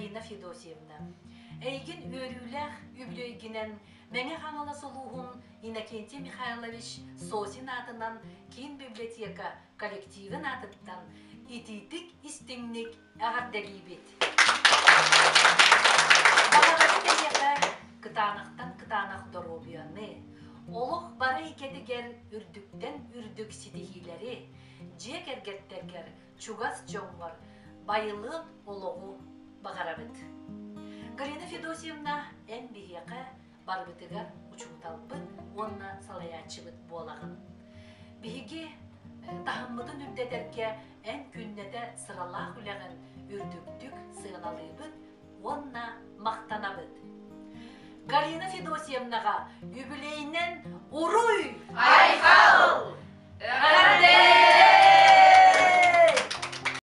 Галина Федосьевна, эйигин үөрүүлээх үбүлүөйгүнэн Мэҥэ Хаҥалас улууһун Иннокентий Михайлович Сосин аатынан киин библиотека коллективын аатыттан итиитик истиҥник эҕэрдэлиибит! Баҕарабыт эйиэхэ кытаанахтан кытаанах доруобуйаны, олох бары эйгэтигэр үрдүктэн үрдүк ситиһиилэри, дьиэ кэргэттэргэр чугас дьоҥҥор байылыат олоҕу баҕарабыт. Галина Федосьевна, эн биһиэхэ барыбытыгар учууталбыт уонна салайааччыбыт буолаҕын. Биһиги таһыммытын үрдэтэргэ эн күннэтэ сыралаах үлэҕин үрдүктүк сыаналыыбыт уонна махтанабыт. Галина Федосьевнаҕа үбүлүөйүнэн уруй! Айхал! Эҕэрдэ!